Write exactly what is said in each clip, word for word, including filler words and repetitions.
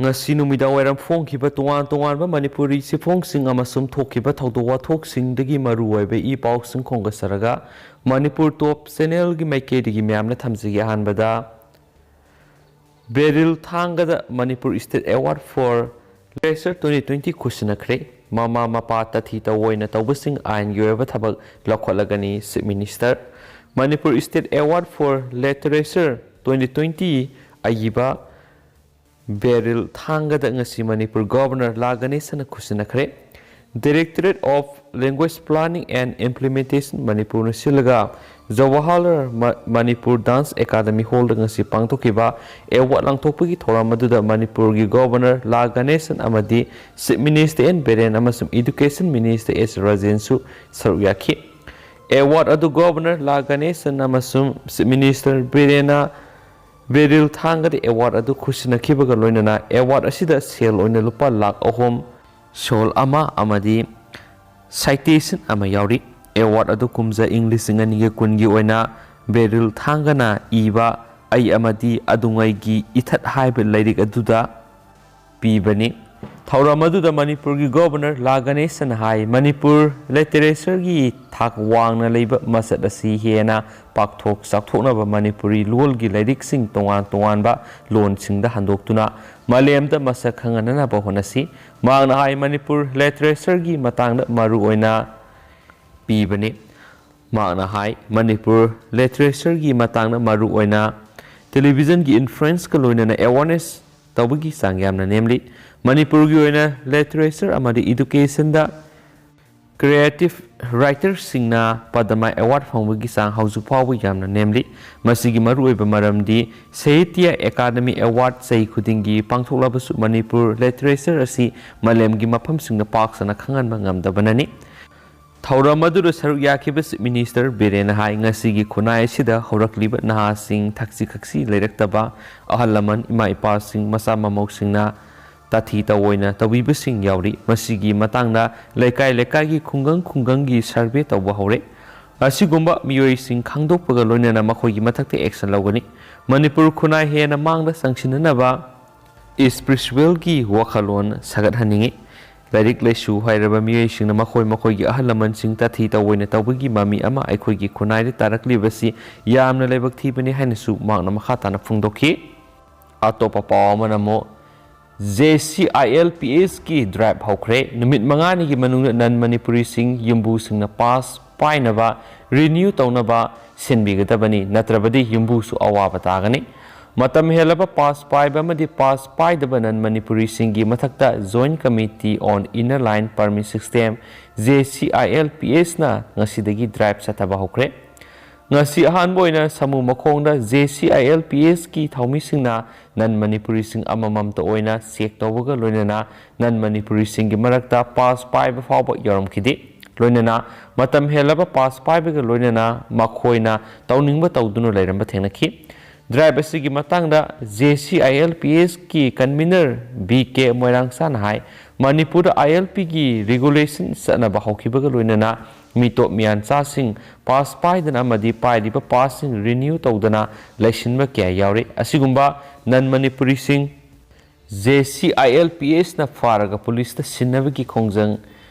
ꯉꯁꯤ ꯅꯨꯃꯤꯗꯥꯡ ꯋꯥꯏꯔꯝ ꯐꯣꯡꯈꯤꯕ ꯇꯣꯉꯥꯟ ꯇꯣꯉꯥꯟꯕ ꯃꯅꯤꯄꯨꯔꯤ ꯆꯦꯐꯣꯡꯁꯤꯡ ꯑꯃꯁꯨꯡ ꯊꯣꯛꯈꯤꯕ ꯊꯧꯗꯣꯛ ꯋꯥꯊꯣꯛꯁꯤꯡꯗꯒꯤ ꯃꯔꯨꯑꯣꯏꯕ ꯏ ꯄꯥꯎꯁꯤꯡ ꯈꯣꯝꯒꯠꯆꯔꯒ, ꯃꯅꯤꯄꯨꯔ ꯇꯣꯞ ꯆꯦꯅꯦꯜꯒꯤ ꯃꯥꯏꯀꯩꯗꯒꯤ ꯃꯌꯥꯝꯅ ꯊꯝꯖꯒꯦ꯫ ꯑꯍꯥꯟꯕꯗ, ꯕꯦꯔꯤꯜ ꯊꯥꯡꯒꯗ Manipur State Award for Literature twenty twenty ꯈꯨꯠꯁꯤꯟꯅꯈ꯭ꯔꯦ꯫ ꯃꯃꯥ ꯃꯄꯥ ꯇꯥꯊꯤ ꯇꯧꯑꯣꯏꯅ ꯇꯧꯕꯁꯤꯡ ꯑꯥꯏꯟꯒꯤ ꯑꯣꯏꯕ ꯊꯕꯛ ꯂꯧꯈꯠꯂꯒꯅꯤ, Chief Minister꯫ Manipur State Award for Literature twenty twenty ꯑꯏꯕ ꯕꯦꯔꯤꯜ ꯊꯥꯡꯒꯗ ꯉꯁꯤ ꯃꯅꯤꯄꯨꯔ ꯒꯣꯚꯔꯅꯔ ꯂꯥ ꯒꯅꯦꯁꯟꯅ ꯈꯨꯠꯁꯤꯟꯅꯈ꯭ꯔꯦ꯫ Directorate of Language Planning and Implementation ꯃꯅꯤꯄꯨꯔꯅ ꯁꯤꯜꯂꯒ ꯖꯋꯥꯍꯔꯂꯥꯜ ꯃ-, ꯃꯅꯤꯄꯨꯔ ꯗꯥꯟꯁ ꯑꯦꯀꯥꯗꯃꯤ ꯍꯣꯜꯗ ꯉꯁꯤ ꯄꯥꯡꯊꯣꯛꯈꯤꯕ ꯑꯦꯋꯥꯔꯗ ꯂꯥꯡꯊꯣꯛꯄꯒꯤ ꯊꯧꯔꯝ ꯑꯗꯨꯗ ꯃꯅꯤꯄꯨꯔꯒꯤ ꯒꯣꯚꯔꯅꯔ ꯂꯥ ꯒꯅꯦꯁꯟ ꯑꯃꯗꯤ Chief Minister ꯑꯦꯟ ꯕꯤꯔꯦꯟ ꯑꯃꯁꯨꯡ Education Minister ꯑꯦꯁ ꯔꯥꯖꯦꯟꯁꯨ ꯁꯔꯨꯛ ꯌꯥꯈꯤ꯫ ꯑꯦꯋꯥꯔꯗ ꯑꯗꯨ ꯒꯣꯚꯔꯅꯔ ꯂꯥ ꯒꯅꯦꯁꯟ ꯑꯃꯁꯨꯡ Chief Minister ꯕꯤꯔꯦꯟꯅ ꯕꯦꯔꯤꯜ ꯊꯥꯡꯒꯗ ꯑꯦꯋꯥꯔꯗ ꯑꯗꯨ ꯈꯨꯠꯁꯤꯟꯅꯈꯤꯕꯒ ꯂꯣꯏꯅꯅ ꯑꯦꯋꯥꯔꯗ ꯑꯁꯤꯗ ꯁꯦꯜ ꯑꯣꯏꯅ ꯂꯨꯄꯥ ꯂꯥꯈ ꯑꯍꯨꯝ, ꯁꯣꯜ ꯑꯃ ꯑꯃꯗꯤ ꯁꯥꯏꯇꯦꯁꯟ ꯑꯃ ꯌꯥꯎꯔꯤ꯫ ꯑꯦꯋꯥꯔꯗ ꯑꯗꯨ ꯀꯨꯝꯖꯥ ꯏꯪ ꯂꯤꯁꯤꯡ ꯑꯅꯤꯒ ꯀꯨꯟꯒꯤ ꯑꯣꯏꯅ ꯕꯦꯔꯤꯜ ꯊꯥꯡꯒꯅ ꯏꯕ ꯑꯩ ꯑꯃꯗꯤ ꯑꯗꯨꯉꯩꯒꯤ ꯏꯊꯠ ꯍꯥꯏꯕ ꯂꯥꯏꯔꯤꯛ ꯑꯗꯨꯗ ꯄꯤꯕꯅꯤ꯫ ꯊꯧꯔꯝ ꯑꯗꯨꯗ ꯃꯅꯤꯄꯨꯔꯒꯤ ꯒꯣꯚꯔꯅꯔ ꯂꯥ ꯒꯅꯦꯁꯟꯅ ꯍꯥꯏ, ꯃꯅꯤꯄꯨꯔ ꯂꯤꯇꯔꯦꯆꯔꯒꯤ ꯊꯥꯛ ꯋꯥꯡꯅ ꯂꯩꯕ ꯃꯁꯛ ꯑꯁꯤ ꯍꯦꯟꯅ ꯄꯥꯛꯊꯣꯛ ꯆꯥꯎꯊꯣꯛꯅꯕ ꯃꯅꯤꯄꯨꯔꯤ ꯂꯣꯜꯒꯤ ꯂꯥꯏꯔꯤꯛꯁꯤꯡ ꯇꯣꯉꯥꯟ ꯇꯣꯉꯥꯟꯕ ꯂꯣꯟꯁꯤꯡꯗ ꯍꯟꯗꯣꯛꯇꯨꯅ ꯃꯥꯂꯦꯝꯗ ꯃꯁꯛ ꯈꯪꯍꯟꯅꯅꯕ ꯍꯣꯠꯅꯁꯤ꯫ ꯃꯍꯥꯛꯅ ꯍꯥꯏ, ꯃꯅꯤꯄꯨꯔ ꯂꯤꯇꯔꯦꯆꯔꯒꯤ ꯃꯇꯥꯡꯗ ꯃꯔꯨꯑꯣꯏꯅ ꯄꯤꯕꯅꯤ꯫ ꯃꯍꯥꯛꯅ ꯍꯥꯏ, ꯃꯅꯤꯄꯨꯔ ꯂꯤꯇꯔꯦꯆꯔꯒꯤ ꯃꯇꯥꯡꯗ ꯃꯔꯨꯑꯣꯏꯅ ꯇꯦꯂꯤꯚꯤꯖꯟꯒꯤ ꯏꯟꯐ꯭ꯂꯨꯑꯦꯟꯁꯀ ꯂꯣꯏꯅꯅ ꯑꯦꯋꯥꯔꯅꯦꯁ ꯇꯧꯕꯒꯤ ꯆꯥꯡ ꯌꯥꯝꯅ ꯅꯦꯝꯂꯤ꯫ ꯃꯅꯤꯄꯨꯔꯒꯤ ꯑꯣꯏꯅ ꯂꯤꯇꯔꯦꯆꯔ ꯑꯃꯗꯤ ꯏꯗꯨꯀꯦꯁꯟꯗ ꯀ꯭ꯔꯤꯌꯦꯇꯤꯚ ꯔꯥꯏꯇꯔꯁꯤꯡꯅ ꯄꯗꯃ ꯑꯦꯋꯥꯔꯗ ꯐꯪꯕꯒꯤ ꯆꯥꯡ ꯍꯧꯖꯤꯛ ꯐꯥꯎꯕ ꯌꯥꯝꯅ ꯅꯦꯝꯂꯤ꯫ ꯃꯁꯤꯒꯤ ꯃꯔꯨꯑꯣꯏꯕ ꯃꯔꯝꯗꯤ ꯁꯥꯍꯤꯇ꯭ꯌ ꯑꯦꯀꯥꯗꯃꯤ ꯑꯦꯋꯥꯔꯗ ꯆꯍꯤ ꯈꯨꯗꯤꯡꯒꯤ ꯄꯥꯡꯊꯣꯛꯂꯕꯁꯨ ꯃꯅꯤꯄꯨꯔ ꯂꯤꯇꯔꯦꯆꯔ ꯑꯁꯤ ꯃꯥꯂꯦꯝꯒꯤ ꯃꯐꯝꯁꯤꯡꯗ ꯄꯥꯛ ꯁꯟꯅ ꯈꯪꯍꯟꯕ ꯉꯝꯗꯕꯅꯅꯤ꯫ ꯊꯧꯔꯝ ꯑꯗꯨꯗ ꯁꯔꯨꯛ ꯌꯥꯈꯤꯕ ꯆꯤꯐ ꯃꯤꯅꯤꯁꯇꯔ ꯕꯤꯔꯦꯟꯅ ꯍꯥꯏ, ꯉꯁꯤꯒꯤ ꯈꯨꯟꯅꯥꯏ ꯑꯁꯤꯗ ꯍꯧꯔꯛꯂꯤꯕ ꯅꯍꯥꯁꯤꯡ ꯊꯛꯁꯤ ꯈꯛꯁꯤ ꯂꯩꯔꯛꯇꯕ, ꯑꯍꯜ ꯂꯃꯟ, ꯏꯃꯥ ꯏꯄꯥꯁꯤꯡ, ꯃꯆꯥ ꯃꯃꯧꯁꯤꯡꯅ ꯇꯥꯊꯤ ꯇꯧꯑꯣꯏꯅ ꯇꯧꯕꯤꯕꯁꯤꯡ ꯌꯥꯎꯔꯤ꯫ ꯃꯁꯤꯒꯤ ꯃꯇꯥꯡꯗ ꯂꯩꯀꯥꯏ ꯂꯩꯀꯥꯏꯒꯤ, ꯈꯨꯡꯒꯪ ꯈꯨꯡꯒꯪꯒꯤ ꯁꯔꯚꯦ ꯇꯧꯕ ꯍꯧꯔꯦ꯫ ꯑꯁꯤꯒꯨꯝꯕ ꯃꯤꯑꯣꯏꯁꯤꯡ ꯈꯪꯗꯣꯛꯄꯒ ꯂꯣꯏꯅꯅ ꯃꯈꯣꯏꯒꯤ ꯃꯊꯛꯇ ꯑꯦꯛꯁꯟ ꯂꯧꯒꯅꯤ꯫ ꯃꯅꯤꯄꯨꯔ ꯈꯨꯟꯅꯥꯏ ꯍꯦꯟꯅ ꯃꯥꯡꯗ ꯆꯪꯁꯤꯟꯅꯅꯕ ꯏꯁꯄꯤꯔꯤꯆꯨꯋꯦꯜꯒꯤ ꯋꯥꯈꯜꯂꯣꯟ ꯁꯥꯒꯠꯍꯟꯅꯤꯡꯏ꯫ ꯂꯥꯏꯔꯤꯛ ꯂꯥꯏꯁꯨ ꯍꯩꯔꯕ ꯃꯤꯑꯣꯏꯁꯤꯡꯅ ꯃꯈꯣꯏ ꯃꯈꯣꯏꯒꯤ ꯑꯍꯜ ꯂꯃꯟꯁꯤꯡ ꯇꯥꯊꯤ ꯇꯧꯑꯣꯏꯅ ꯇꯧꯕꯒꯤ ꯃꯃꯤ ꯑꯃ ꯑꯩꯈꯣꯏꯒꯤ ꯈꯨꯟꯅꯥꯏꯗ ꯇꯥꯔꯛꯂꯤꯕꯁꯤ ꯌꯥꯝꯅ ꯂꯥꯏꯕꯛ ꯊꯤꯕꯅꯤ ꯍꯥꯏꯅꯁꯨ ꯃꯍꯥꯛꯅ ꯃꯈꯥ ꯇꯥꯅ ꯐꯣꯡꯗꯣꯛꯈꯤ꯫ ꯑꯇꯣꯞꯄ ꯄꯥꯎ ꯑꯃꯅ ꯑꯃꯨꯛ, J C I L P ꯑꯦꯁꯀꯤ drive ꯍꯧꯈ꯭ꯔꯦ꯫ ꯅꯨꯃꯤꯠ ꯃꯉꯥꯅꯤꯒꯤ ꯃꯅꯨꯡꯗ ꯅꯟ ꯃꯅꯤꯄꯨꯔꯤꯁꯤꯡ ꯌꯨꯝꯕꯨꯁꯤꯡꯅ ꯄꯥꯁ ꯄꯥꯏꯅꯕ, ꯔꯤꯅ꯭ꯌꯨ ꯇꯧꯅꯕ ꯁꯤꯟꯕꯤꯒꯗꯕꯅꯤ, ꯅꯠꯇ꯭ꯔꯕꯗꯤ ꯌꯨꯝꯕꯨꯁꯨ ꯑꯋꯥꯕ ꯇꯥꯒꯅꯤ꯫ ꯃꯇꯝ ꯍꯦꯜꯂꯕ ꯄꯥꯁ ꯄꯥꯏꯕ ꯑꯃꯗꯤ ꯄꯥꯁ ꯄꯥꯏꯗꯕ ꯅꯟ ꯃꯅꯤꯄꯨꯔꯤꯁꯤꯡꯒꯤ ꯃꯊꯛꯇ Joint Committee on Inner Line Permit System, J C I L P ꯑꯦꯁꯅ ꯉꯁꯤꯗꯒꯤ ꯗ꯭ꯔꯥꯏꯚ ꯆꯠꯊꯕ ꯍꯧꯈ꯭ꯔꯦ꯫ ꯉꯁꯤ ꯑꯍꯥꯟꯕ ꯑꯣꯏꯅ ꯁꯃꯨ ꯃꯈꯣꯡꯗ J C I L P ꯑꯦꯁꯀꯤ ꯊꯧꯃꯤꯁꯤꯡꯅ ꯅꯟ ꯃꯅꯤꯄꯨꯔꯤꯁꯤꯡ ꯑꯃꯃꯝꯇ ꯑꯣꯏꯅ ꯆꯦꯛ ꯇꯧꯕꯒ ꯂꯣꯏꯅꯅ ꯅꯟ ꯃꯅꯤꯄꯨꯔꯤꯁꯤꯡꯒꯤ ꯃꯔꯛꯇ ꯄꯥꯁ ꯄꯥꯏꯕ ꯐꯥꯎꯕ ꯌꯧꯔꯝꯈꯤꯗꯦ꯫ ꯂꯣꯏꯅꯅ ꯃꯇꯝ ꯍꯦꯜꯂꯕ ꯄꯥꯁ ꯄꯥꯏꯕꯒ ꯂꯣꯏꯅꯅ ꯃꯈꯣꯏꯅ ꯇꯧꯅꯤꯡꯕ ꯇꯧꯗꯨꯅ ꯂꯩꯔꯝꯕ ꯊꯦꯡꯅꯈꯤ꯫ ꯗ꯭ꯔꯥꯏꯚ ꯑꯁꯤꯒꯤ ꯃꯇꯥꯡꯗ J C I L P ꯑꯦꯁꯀꯤ ꯀꯟꯚꯤꯅꯔ B ꯀꯦ ꯃꯣꯏꯔꯥꯡꯆꯥꯅ ꯍꯥꯏ, ꯃꯅꯤꯄꯨꯔꯗ ꯑꯥꯏ ꯑꯦꯜ ꯄꯤꯒꯤ ꯔꯤꯒꯨꯂꯦꯁꯟ ꯆꯠꯅꯕ ꯍꯧꯈꯤꯕꯒ ꯂꯣꯏꯅꯅ ꯃꯤꯇꯣꯞ ꯃꯤꯌꯥꯟꯆꯥꯁꯤꯡ ꯄꯥꯁ ꯄꯥꯏꯗꯅ ꯑꯃꯗꯤ ꯄꯥꯏꯔꯤꯕ ꯄꯥꯁꯁꯤꯡ ꯔꯤꯅ꯭ꯌꯨ ꯇꯧꯗꯅ ꯂꯩꯁꯤꯟꯕ ꯀꯌꯥ ꯌꯥꯎꯔꯤ꯫ ꯑꯁꯤꯒꯨꯝꯕ ꯅꯟ ꯃꯅꯤꯄꯨꯔꯤꯁꯤꯡ J C I L P ꯑꯦꯁꯅ ꯐꯥꯔꯒ ꯄꯨꯂꯤꯁꯇ ꯁꯤꯟꯅꯕꯒꯤ ꯈꯣꯡꯖꯪ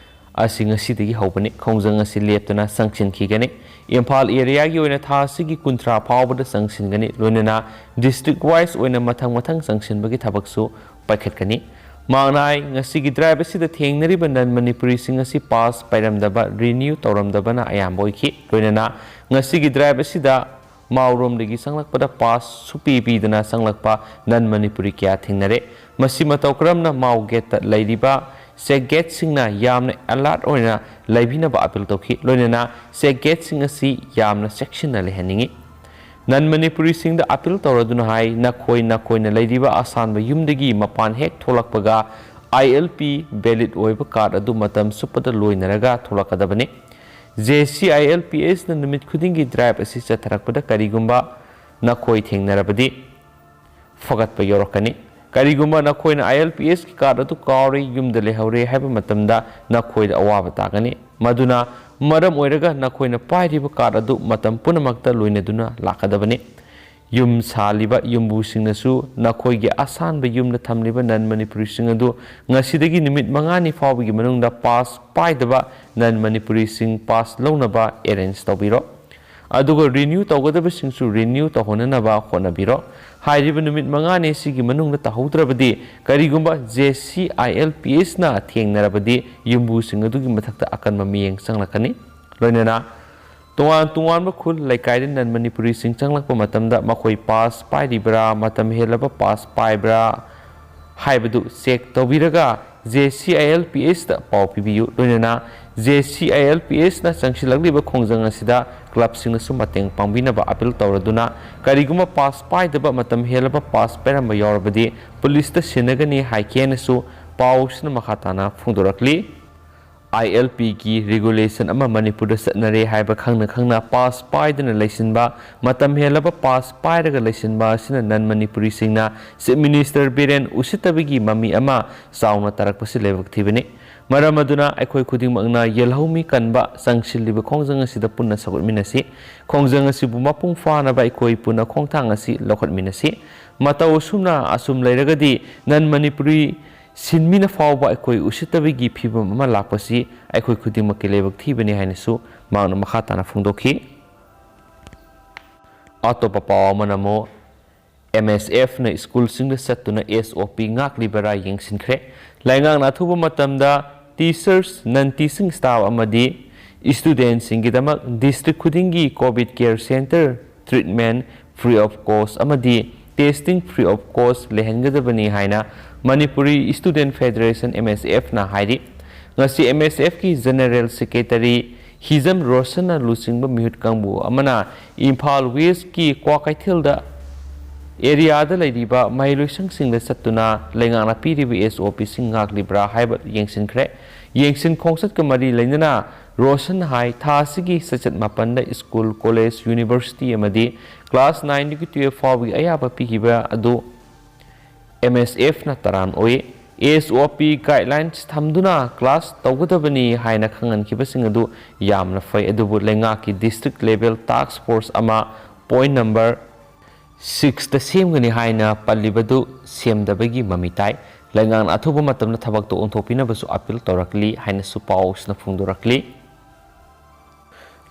ꯑꯁꯤ ꯉꯁꯤꯗꯒꯤ ꯍꯧꯕꯅꯤ꯫ ꯈꯣꯡꯖꯪ ꯑꯁꯤ ꯂꯦꯞꯇꯅ ꯆꯪꯁꯤꯟꯈꯤꯒꯅꯤ꯫ ꯏꯝꯐꯥꯜ ꯑꯦꯔꯤꯌꯥꯒꯤ ꯑꯣꯏꯅ ꯊꯥ ꯑꯁꯤꯒꯤ ꯀꯨꯟꯊ꯭ꯔꯥ ꯐꯥꯎꯕꯗ ꯆꯪꯁꯤꯟꯒꯅꯤ꯫ ꯂꯣꯏꯅꯅ ꯗꯤꯁꯇ꯭ꯔꯤꯛ ꯋꯥꯏꯁ ꯑꯣꯏꯅ ꯃꯊꯪ ꯃꯊꯪ ꯆꯪꯁꯤꯟꯕꯒꯤ ꯊꯕꯛꯁꯨ ꯄꯥꯏꯈꯠꯀꯅꯤ꯫ ꯃꯍꯥꯛꯅ ꯍꯥꯏ, ꯉꯁꯤꯒꯤ ꯗ꯭ꯔꯥꯏꯚ ꯑꯁꯤꯗ ꯊꯦꯡꯅꯔꯤꯕ ꯅꯟ ꯃꯅꯤꯄꯨꯔꯤꯁꯤꯡ ꯑꯁꯤ ꯄꯥꯁ ꯄꯥꯏꯔꯝꯗꯕ, ꯔꯤꯅ꯭ꯌꯨ ꯇꯧꯔꯝꯗꯕꯅ ꯑꯌꯥꯝꯕ ꯑꯣꯏꯈꯤ꯫ ꯂꯣꯏꯅꯅ ꯉꯁꯤꯒꯤ ꯗ꯭ꯔꯥꯏꯚ ꯑꯁꯤꯗ ꯃꯥꯎꯔꯣꯝꯗꯒꯤ ꯆꯪꯂꯛꯄꯗ ꯄꯥꯁ ꯁꯨꯄꯤ ꯄꯤꯗꯅ ꯆꯪꯂꯛꯄ ꯅꯟ ꯃꯅꯤꯄꯨꯔꯤ ꯀꯌꯥ ꯊꯦꯡꯅꯔꯦ꯫ ꯃꯁꯤ ꯃꯇꯧ ꯀꯔꯝꯅ ꯃꯥꯎ ꯒꯦꯠꯇ ꯂꯩꯔꯤꯕ ꯆꯦꯛ ꯒꯦꯠꯁꯤꯡꯅ ꯌꯥꯝꯅ ꯑꯦꯂꯔꯠ ꯑꯣꯏꯅ ꯂꯩꯕꯤꯅꯕ ꯑꯄꯤꯜ ꯇꯧꯈꯤ꯫ ꯂꯣꯏꯅꯅ ꯆꯦꯛ ꯒꯦꯠꯁꯤꯡ ꯑꯁꯤ ꯌꯥꯝꯅ ꯆꯦꯛꯁꯤꯟꯅ ꯂꯩꯍꯟꯅꯤꯡꯏ꯫ ꯅꯟ ꯃꯅꯤꯄꯨꯔꯤꯁꯤꯡꯗ ꯑꯄꯤꯜ ꯇꯧꯔꯗꯨꯅ ꯍꯥꯏ, ꯅꯈꯣꯏ ꯅꯈꯣꯏꯅ ꯂꯩꯔꯤꯕ ꯑꯁꯥꯟꯕ ꯌꯨꯝꯗꯒꯤ ꯃꯄꯥꯟ ꯍꯦꯛ ꯊꯣꯛꯂꯛꯄꯒ ꯑꯥꯏ ꯑꯦꯜ ꯄꯤ ꯚꯦꯂꯤꯗ ꯑꯣꯏꯕ ꯀꯥꯔꯗ ꯑꯗꯨ ꯃꯇꯝ ꯆꯨꯞꯄꯗ ꯂꯣꯏꯅꯔꯒ ꯊꯣꯛꯂꯛꯀꯗꯕꯅꯤ꯫ J C I L P ꯑꯦꯁꯅ ꯅꯨꯃꯤꯠ ꯈꯨꯗꯤꯡꯒꯤ ꯗ꯭ꯔꯥꯏꯚ ꯑꯁꯤ ꯆꯠꯊꯔꯛꯄꯗ ꯀꯔꯤꯒꯨꯝꯕ ꯅꯈꯣꯏ ꯊꯦꯡꯅꯔꯕꯗꯤ ꯐꯒꯠꯄ ꯌꯧꯔꯛꯀꯅꯤ꯫ ꯀꯔꯤꯒꯨꯝꯕ ꯅꯈꯣꯏꯅ ꯑꯥꯏ ꯑꯦꯜ ꯄꯤ ꯑꯦꯁꯀꯤ ꯀꯥꯔꯗ ꯑꯗꯨ ꯀꯥꯎꯔꯦ, ꯌꯨꯝꯗ ꯂꯩꯍꯧꯔꯦ ꯍꯥꯏꯕ ꯃꯇꯝꯗ ꯅꯈꯣꯏꯗ ꯑꯋꯥꯕ ꯇꯥꯒꯅꯤ꯫ ꯃꯗꯨꯅ ꯃꯔꯝ ꯑꯣꯏꯔꯒ ꯅꯈꯣꯏꯅ ꯄꯥꯏꯔꯤꯕ ꯀꯥꯔꯗ ꯑꯗꯨ ꯃꯇꯝ ꯄꯨꯝꯅꯃꯛꯇ ꯂꯣꯏꯅꯗꯨꯅ ꯂꯥꯛꯀꯗꯕꯅꯤ꯫ ꯌꯨꯝ ꯁꯥꯂꯤꯕ ꯌꯨꯝꯕꯨꯁꯤꯡꯅꯁꯨ ꯅꯈꯣꯏꯒꯤ ꯑꯁꯥꯟꯕ ꯌꯨꯝꯗ ꯊꯝꯂꯤꯕ ꯅꯟ ꯃꯅꯤꯄꯨꯔꯤꯁꯤꯡ ꯑꯗꯨ ꯉꯁꯤꯗꯒꯤ ꯅꯨꯃꯤꯠ ꯃꯉꯥꯅꯤ ꯐꯥꯎꯕꯒꯤ ꯃꯅꯨꯡꯗ ꯄꯥꯁ ꯄꯥꯏꯗꯕ ꯅꯟ ꯃꯅꯤꯄꯨꯔꯤꯁꯤꯡ ꯄꯥꯁ ꯂꯧꯅꯕ ꯑꯦꯔꯦꯟꯖ ꯇꯧꯕꯤꯔꯣ꯫ ꯑꯗꯨꯒ ꯔꯤꯅ꯭ꯌꯨ ꯇꯧꯒꯗꯕꯁꯤꯡꯁꯨ ꯔꯤꯅ꯭ꯌꯨ ꯇꯧꯍꯟꯅꯅꯕ ꯍꯣꯠꯅꯕꯤꯔꯣ꯫ ꯍꯥꯏꯔꯤꯕ ꯅꯨꯃꯤꯠ ꯃꯉꯥꯅꯤ ꯑꯁꯤꯒꯤ ꯃꯅꯨꯡꯗ ꯇꯧꯍꯧꯗ꯭ꯔꯕꯗꯤ, ꯀꯔꯤꯒꯨꯝꯕ J C I L P ꯑꯦꯁꯅ ꯊꯦꯡꯅꯔꯕꯗꯤ, ꯌꯨꯝꯕꯨꯁꯤꯡ ꯑꯗꯨꯒꯤ ꯃꯊꯛꯇ ꯑꯀꯟꯕ ꯃꯤꯠꯌꯦꯡ ꯆꯪꯂꯛꯀꯅꯤ꯫ ꯂꯣꯏꯅꯅ ꯇꯣꯉꯥꯟ ꯇꯣꯉꯥꯟꯕ ꯈꯨꯜ ꯂꯩꯀꯥꯏꯗ ꯅꯟ ꯃꯅꯤꯄꯨꯔꯤꯁꯤꯡ ꯆꯪꯂꯛꯄ ꯃꯇꯝꯗ ꯃꯈꯣꯏ ꯄꯥꯁ ꯄꯥꯏꯔꯤꯕ꯭ꯔꯥ, ꯃꯇꯝ ꯍꯦꯜꯂꯕ ꯄꯥꯁ ꯄꯥꯏꯕ꯭ꯔꯥ ꯍꯥꯏꯕꯗꯨ ꯆꯦꯛ ꯇꯧꯕꯤꯔꯒ J C I L P ꯑꯦꯁꯇ ꯄꯥꯎ ꯄꯤꯕꯤꯌꯨ꯫ ꯂꯣꯏꯅꯅ J C I L P ꯑꯦꯁꯅ ꯆꯪꯁꯤꯜꯂꯛꯂꯤꯕ ꯈꯣꯡꯖꯪ ꯑꯁꯤꯗ ꯀ꯭ꯂꯕꯁꯤꯡꯅꯁꯨ ꯃꯇꯦꯡ ꯄꯥꯡꯕꯤꯅꯕ ꯑꯄꯤꯜ ꯇꯧꯔꯗꯨꯅ, ꯀꯔꯤꯒꯨꯝꯕ ꯄꯥꯁ ꯄꯥꯏꯗꯕ, ꯃꯇꯝ ꯍꯦꯜꯂꯕ ꯄꯥꯁ ꯄꯥꯏꯔꯝꯕ ꯌꯥꯎꯔꯕꯗꯤ ꯄꯨꯂꯤꯁꯇ ꯁꯤꯟꯅꯒꯅꯤ ꯍꯥꯏꯈꯤ ꯍꯥꯏꯅꯁꯨ ꯄꯥꯎꯁꯤꯅ ꯃꯈꯥ ꯇꯥꯅ ꯐꯣꯡꯗꯣꯔꯛꯂꯤ꯫ ꯑꯥꯏ ꯑꯦꯜ ꯄꯤꯒꯤ ꯔꯤꯒꯨꯂꯦꯁꯟ ꯑꯃ ꯃꯅꯤꯄꯨꯔꯗ ꯆꯠꯅꯔꯦ ꯍꯥꯏꯕ ꯈꯪꯅ ꯈꯪꯅ ꯄꯥꯁ ꯄꯥꯏꯗꯨꯅ ꯂꯩꯁꯤꯟꯕ, ꯃꯇꯝ ꯍꯦꯜꯂꯕ ꯄꯥꯁ ꯄꯥꯏꯔꯒ ꯂꯩꯁꯤꯟꯕ ꯑꯁꯤꯅ ꯅꯟ ꯃꯅꯤꯄꯨꯔꯤꯁꯤꯡꯅ ꯆꯤꯐ ꯃꯤꯅꯤꯁꯇꯔ ꯕꯤꯔꯦꯟ ꯎꯁꯤꯠꯇꯕꯒꯤ ꯃꯃꯤ ꯑꯃ ꯆꯥꯎꯅ ꯇꯥꯔꯛꯄꯁꯤ ꯂꯥꯏꯕꯛ ꯊꯤꯕꯅꯤ꯫ ꯃꯔꯝ ꯑꯗꯨꯅ ꯑꯩꯈꯣꯏ ꯈꯨꯗꯤꯡꯃꯛꯅ ꯌꯦꯜꯍꯧꯃꯤ ꯀꯟꯕ ꯆꯪꯁꯤꯜꯂꯤꯕ ꯈꯣꯡꯖꯪ ꯑꯁꯤꯗ ꯄꯨꯟꯅ ꯁꯧꯒꯠꯃꯤꯟꯅꯁꯤ꯫ ꯈꯣꯡꯖꯪ ꯑꯁꯤꯕꯨ ꯃꯄꯨꯡ ꯐꯥꯅꯕ ꯑꯩꯈꯣꯏ ꯄꯨꯟꯅ ꯈꯣꯡꯊꯥꯡ ꯑꯁꯤ ꯂꯧꯈꯠꯃꯤꯟꯅꯁꯤ꯫ ꯃꯇꯧ ꯑꯁꯨꯝꯅ ꯑꯁꯨꯝ ꯂꯩꯔꯒꯗꯤ ꯅꯟ ꯃꯅꯤꯄꯨꯔꯤ ꯁꯤꯟꯃꯤꯅ ꯐꯥꯎꯕ ꯑꯩꯈꯣꯏ ꯎꯁꯤꯠꯇꯕꯒꯤ ꯐꯤꯕꯝ ꯑꯃ ꯂꯥꯛꯄꯁꯤ ꯑꯩꯈꯣꯏ ꯈꯨꯗꯤꯡꯃꯛꯀꯤ ꯂꯥꯏꯕꯛ ꯊꯤꯕꯅꯤ ꯍꯥꯏꯅꯁꯨ ꯃꯍꯥꯛꯅ ꯃꯈꯥ ꯇꯥꯅ ꯐꯣꯡꯗꯣꯛꯈꯤ꯫ ꯑꯇꯣꯞꯄ ꯄꯥꯎ ꯑꯃꯅ ꯑꯃꯨꯛ ꯑꯦꯝ ꯑꯦꯁ ꯑꯦꯐꯅ ꯁ꯭ꯀꯨꯜꯁꯤꯡꯗ ꯆꯠꯇꯨꯅ ꯑꯦꯁ ꯑꯣ ꯄꯤ ꯉꯥꯛꯂꯤꯕꯔꯥ ꯌꯦꯡꯁꯤꯟꯈ꯭ꯔꯦ꯫ ꯂꯩꯉꯥꯛꯅ ꯑꯊꯨꯕ ꯃꯇꯝꯗ teachers, non teaching staff ꯑꯃꯗꯤ studentꯁꯤꯡꯒꯤꯗꯃꯛ district ꯈꯨꯗꯤꯡꯒꯤ COVID care centre treatment free of cost ꯑꯃꯗꯤ testing free of cost ꯂꯩꯍꯟꯒꯗꯕꯅꯤ ꯍꯥꯏꯅ Manipuri Student Federation, M S F ꯅ ꯍꯥꯏꯔꯤ꯫ ꯉꯁꯤ M S F ꯀꯤ General Secretary ꯍꯤꯖꯝ ꯔꯣꯁꯟꯅ ꯂꯨꯆꯤꯡꯕ ꯃꯤꯍꯨꯠ ꯀꯥꯡꯕꯨ ꯑꯃꯅ ꯏꯝꯐꯥꯜ ꯋꯦꯁꯀꯤ ꯀ꯭ꯋꯥꯀꯩꯊꯦꯜꯗ ꯑꯦꯔꯤꯌꯥꯗ ꯂꯩꯔꯤꯕ ꯃꯍꯩꯂꯣꯏꯁꯪꯁꯤꯡꯗ ꯆꯠꯇꯨꯅ ꯂꯩꯉꯥꯛꯅ ꯄꯤꯔꯤꯕ ꯑꯦꯁ ꯑꯣ ꯄꯤꯁꯤꯡ ꯉꯥꯛꯂꯤꯕ꯭ꯔꯥ ꯍꯥꯏꯕ ꯌꯦꯡꯁꯤꯟꯈ꯭ꯔꯦ꯫ ꯌꯦꯡꯁꯤꯟ ꯈꯣꯡꯆꯠꯀ ꯃꯔꯤ ꯂꯩꯅꯅ ꯔꯣꯁꯟ ꯍꯥꯏ ꯊꯥ ꯑꯁꯤꯒꯤ ꯆꯩꯆꯠ ꯃꯥꯄꯟꯗ ꯁ꯭ꯀꯨꯜ, ꯀꯣꯂꯦꯖ, ꯌꯨꯅꯤꯚꯔꯁꯤꯇꯤ ꯑꯃꯗꯤ ꯀ꯭ꯂꯥꯁ ꯅꯥꯏꯟꯗꯒꯤ ꯇꯨꯌꯦꯜꯐ ꯐꯥꯎꯕꯒꯤ ꯑꯌꯥꯕ ꯄꯤꯈꯤꯕ ꯑꯗꯨ M S F ꯅ ꯇꯔꯥꯝ ꯑꯣꯏ꯫ S O P guidelines ꯊꯝꯗꯨꯅ ꯀ꯭ꯂꯥꯁ ꯇꯧꯒꯗꯕꯅꯤ ꯍꯥꯏꯅ ꯈꯪꯍꯟꯈꯤꯕꯁꯤꯡ ꯑꯗꯨ ꯌꯥꯝꯅ ꯐꯩ, ꯑꯗꯨꯕꯨ ꯂꯩꯉꯥꯛꯀꯤ district level task force ꯑꯃ point number ꯁꯤꯛꯁꯇ ꯁꯦꯝꯒꯅꯤ ꯍꯥꯏꯅ ꯄꯜꯂꯤꯕꯗꯨ ꯁꯦꯝꯗꯕꯒꯤ ꯃꯃꯤ ꯇꯥꯏ꯫ ꯂꯩꯉꯥꯛꯅ ꯑꯊꯨꯕ ꯃꯇꯝꯗ ꯊꯕꯛꯇꯨ ꯑꯣꯟꯊꯣꯛꯄꯤꯅꯕꯁꯨ ꯑꯄꯤꯜ ꯇꯧꯔꯛꯂꯤ ꯍꯥꯏꯅꯁꯨ ꯄꯥꯎꯁꯤꯅ ꯐꯣꯡꯗꯣꯔꯛꯂꯤ꯫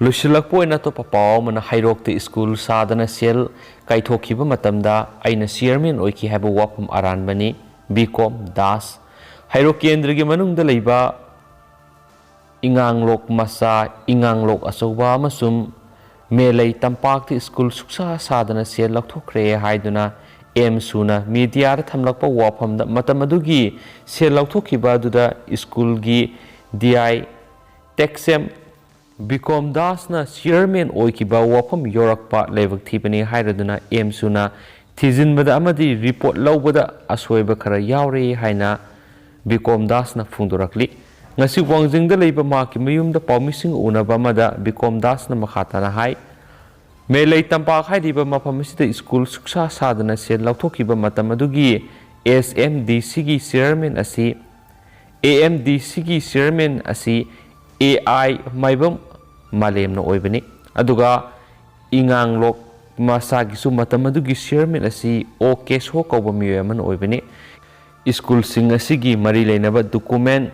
ꯂꯣꯏꯁꯤꯜꯂꯛꯄ ꯑꯣꯏꯅ ꯑꯇꯣꯞꯄ ꯄꯥꯎ ꯑꯃꯅ, ꯍꯩꯔꯣꯛꯇ ꯁ꯭ꯀꯨꯜ ꯁꯥꯗꯅ ꯁꯦꯜ ꯀꯥꯏꯊꯣꯛꯈꯤꯕ ꯃꯇꯝꯗ ꯑꯩꯅ ꯆꯤꯌꯔꯃꯦꯟ ꯑꯣꯏꯈꯤ ꯍꯥꯏꯕ ꯋꯥꯐꯝ ꯑꯔꯥꯟꯕꯅꯤ, ꯕꯤꯀꯣꯝ ꯗꯥꯁ꯫ ꯍꯩꯔꯣꯛ ꯀꯦꯟꯗ꯭ꯔꯒꯤ ꯃꯅꯨꯡꯗ ꯂꯩꯕ ꯏꯉꯥꯡꯂꯣꯛ ꯃꯆꯥ, ꯏꯉꯥꯡꯂꯣꯛ ꯑꯆꯧꯕ ꯑꯃꯁꯨꯡ ꯃꯦꯂꯩ ꯇꯝꯄꯥꯛꯇ ꯁ꯭ꯀꯨꯜ ꯁꯨꯛꯁꯥ ꯁꯥꯗꯅ ꯁꯦꯜ ꯂꯧꯊꯣꯛꯈ꯭ꯔꯦ ꯍꯥꯏꯗꯨꯅ ꯑꯦꯝꯁꯨꯅ ꯃꯤꯗꯤꯌꯥꯗ ꯊꯝꯂꯛꯄ ꯋꯥꯐꯝꯗ, ꯃꯇꯝ ꯑꯗꯨꯒꯤ ꯁꯦꯜ ꯂꯧꯊꯣꯛꯈꯤꯕ ꯑꯗꯨꯗ ꯁ꯭ꯀꯨꯜꯒꯤ ꯗꯤ ꯑꯥꯏ ꯇꯦꯛꯁꯦꯝ ꯕꯤꯀꯣꯝ ꯗꯥꯁꯅ ꯆꯤꯌꯔꯃꯦꯟ ꯑꯣꯏꯈꯤꯕ ꯋꯥꯐꯝ ꯌꯧꯔꯛꯄ ꯂꯥꯏꯕꯛ ꯊꯤꯕꯅꯤ ꯍꯥꯏꯔꯗꯨꯅ ꯑꯦꯝꯁꯨꯅ ꯊꯤꯖꯤꯟꯕꯗ ꯑꯃꯗꯤ ꯔꯤꯄꯣꯔꯠ ꯂꯧꯕꯗ ꯑꯁꯣꯏꯕ ꯈꯔ ꯌꯥꯎꯔꯦ ꯍꯥꯏꯅ ꯕꯤꯀꯣꯝ ꯗꯥꯁꯅ ꯐꯣꯡꯗꯣꯔꯛꯂꯤ꯫ ꯉꯁꯤ ꯋꯥꯡꯖꯤꯡꯗ ꯂꯩꯕ ꯃꯍꯥꯛꯀꯤ ꯃꯌꯨꯝꯗ ꯄꯥꯎꯃꯤꯁꯤꯡ ꯎꯅꯕ ꯑꯃꯗ ꯕꯤꯀꯣꯝ ꯗꯥꯁꯅ ꯃꯈꯥ ꯇꯥꯅ ꯍꯥꯏ, ꯃꯦꯂꯩ ꯇꯝꯄꯥꯛ ꯍꯥꯏꯔꯤꯕ ꯃꯐꯝ ꯑꯁꯤꯗ ꯁ꯭ꯀꯨꯜ ꯁꯨꯛꯁꯥ ꯁꯥꯗꯅ ꯁꯦꯜ ꯂꯧꯊꯣꯛꯈꯤꯕ ꯃꯇꯝ ꯑꯗꯨꯒꯤ ꯑꯦꯁ ꯑꯦꯝ ꯗꯤ ꯁꯤꯒꯤ ꯆꯤꯌꯔꯃꯦꯟ ꯑꯁꯤ, ꯑꯦ ꯑꯦꯝ ꯗꯤ ꯁꯤꯒꯤ ꯆꯤꯌꯔꯃꯦꯟ ꯑꯁꯤ ꯑꯦ ꯑꯥꯏ ꯃꯥꯏꯕꯝ ꯃꯥꯂꯦꯝꯅ ꯑꯣꯏꯕꯅꯤ꯫ ꯑꯗꯨꯒ ꯏꯉꯥꯡꯂꯣꯛ ꯃꯆꯥꯒꯤꯁꯨ ꯃꯇꯝ ꯑꯗꯨꯒꯤ ꯆꯤꯌꯔꯃꯦꯟ ꯑꯁꯤ ꯑꯣ ꯀꯦꯁꯣ ꯀꯧꯕ ꯃꯤꯑꯣꯏ ꯑꯃꯅ ꯑꯣꯏꯕꯅꯤ꯫ ꯁ꯭ꯀꯨꯜꯁꯤꯡ ꯑꯁꯤꯒꯤ ꯃꯔꯤ ꯂꯩꯅꯕ ꯗꯣꯀꯨꯃꯦꯟ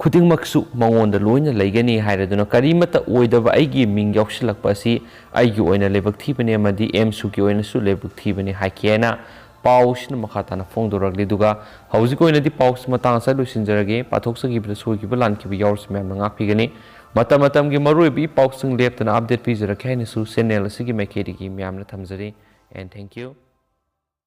ꯈꯨꯗꯤꯡꯃꯛꯁꯨ ꯃꯉꯣꯟꯗ ꯂꯣꯏꯅ ꯂꯩꯒꯅꯤ ꯍꯥꯏꯔꯗꯨꯅ ꯀꯔꯤꯃꯠꯇ ꯑꯣꯏꯗꯕ ꯑꯩꯒꯤ ꯃꯤꯡ ꯌꯥꯎꯁꯤꯜꯂꯛꯄ ꯑꯁꯤ ꯑꯩꯒꯤ ꯑꯣꯏꯅ ꯂꯥꯏꯕꯛ ꯊꯤꯕꯅꯤ ꯑꯃꯗꯤ ꯑꯦꯝꯁꯨꯒꯤ ꯑꯣꯏꯅꯁꯨ ꯂꯥꯏꯕꯛ ꯊꯤꯕꯅꯤ ꯍꯥꯏꯈꯤ ꯍꯥꯏꯅ ꯄꯥꯎꯁꯤꯅ ꯃꯈꯥ ꯇꯥꯅ ꯐꯣꯡꯗꯣꯔꯛꯂꯤ꯫ ꯑꯗꯨꯒ ꯍꯧꯖꯤꯛ ꯑꯣꯏꯅꯗꯤ ꯄꯥꯎꯁꯤ ꯃꯇꯥꯡ ꯑꯁꯤꯗ ꯂꯣꯏꯁꯤꯟꯖꯔꯒꯦ꯫ ꯄꯥꯊꯣꯛꯆꯈꯤꯕꯗ ꯁꯣꯏꯈꯤꯕ ꯂꯥꯟꯈꯤꯕ ꯌꯥꯎꯔꯁꯨ ꯃꯌꯥꯝꯅ ꯉꯥꯛꯄꯤꯒꯅꯤ꯫ ꯃꯇꯝ ꯃꯇꯝꯒꯤ ꯃꯔꯨꯑꯣꯏꯕ ꯏ ꯄꯥꯎꯁꯤꯡ ꯂꯦꯞꯇꯅ ꯑꯞꯗꯦꯠ ꯄꯤꯖꯔꯛꯀꯦ ꯍꯥꯏꯅꯁꯨ ꯆꯦꯅꯦꯜ ꯑꯁꯤꯒꯤ ꯃꯥꯏꯀꯩꯗꯒꯤ ꯃꯌꯥꯝꯅ ꯊꯝꯖꯔꯤ꯫ And thank you.